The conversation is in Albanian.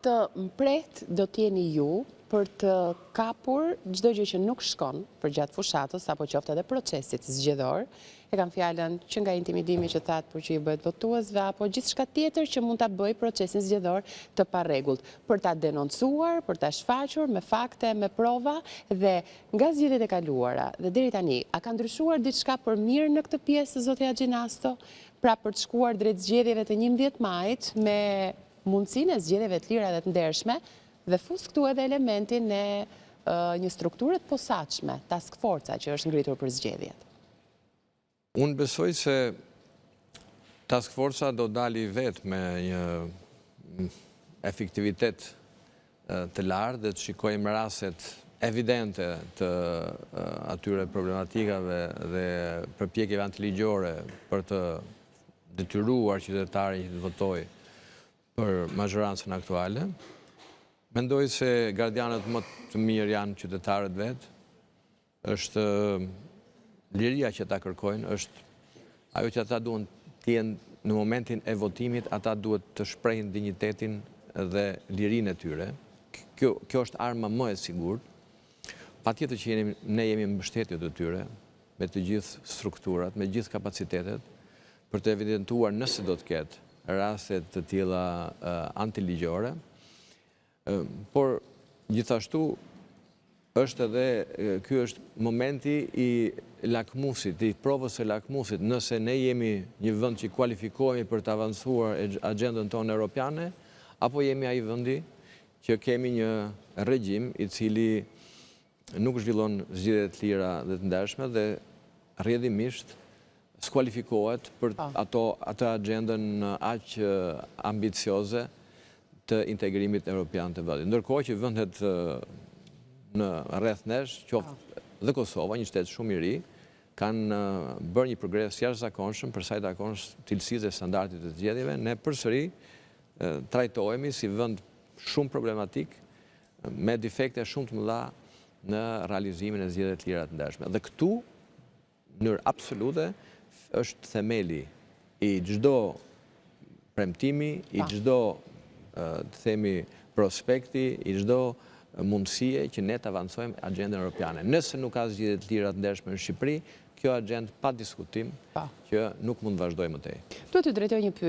Të mprehtë do të jeni ju për të kapur çdo gjë që nuk shkon përgjatë fushatës apo qoftë edhe procesit zgjedhor. E kam fjalën që nga intimidimi që thatë por që i bëhet votuesve apo gjithçka tjetër që mund ta bëjë procesin zgjedhor të parregullt, për ta denoncuar, për ta shfaqur me fakte, me prova dhe nga zgjedhjet e kaluara dhe deri tani, a ka ndryshuar diçka për mirë në këtë pjesë zoti Haxhinasto? Pra për të shkuar drejt zgjedhjeve të 11 majit me mundësinë e zgjedhjeve të lira dhe të ndershme dhe fus këtu edhe elementin e një strukture të posaçme, task forca që është ngritur për zgjedhjet. Unë besoj se task forca do dali vetë me një efektivitet të lartë dhe të shikojmë rastet evidente të atyre problematikave dhe përpjekjeve antiligjore për të detyruar qytetarin që të votojë për mazhorancën aktuale. Mendoj se gardianët më të mirë janë qytetarët vetë. Është liria që ata kërkojnë, është ajo që ata duhen të jenë në momentin e votimit, ata duhet të shprehin dinjitetin dhe lirinë e tyre. Kjo, kjo është arma më e sigurt. Patjetër që jemi, ne jemi mbështetje të tyre, me të gjithë strukturat, me gjithë kapacitetet, për të evidentuar nëse do të ketë raste të tilla antiligjore. Por, gjithashtu, është edhe, ky është momenti i lakmusit, i provës së lakmusit, nëse ne jemi një vend që kualifikohemi për të avancuar agjendën tonë europiane, apo jemi ai vendi që kemi një regjim i cili nuk zhvillon zgjedhje të lira dhe të ndershme dhe rrjedhimisht skualifikohet për ato atë agjendën aq ambicioze të integrimit europian të vendit. Ndërkohë që vendet në rreth nesh, qoftë dhe Kosova, një shtet shumë i ri, kanë bërë një progres jashtëzakonshëm për sa i takon cilësisë dhe standardit të zgjedhjeve, ne përsëri trajtohemi si vend shumë problematik me defekte shumë të mëdha në realizimin e zgjedhjeve të lira të ndershme. Dhe këtu, në mënyrë absolute, është themeli i çdo premtimi, i çdo të themi prospekti, i çdo mundësie që ne të avancojmë agjendën europiane. Nëse nuk ka zgjedhje të lira të ndershme në Shqipëri, kjo agjendë pa diskutim që nuk mund të vazhdojë më tej. Duhet t'ju drejtoj një pyetje.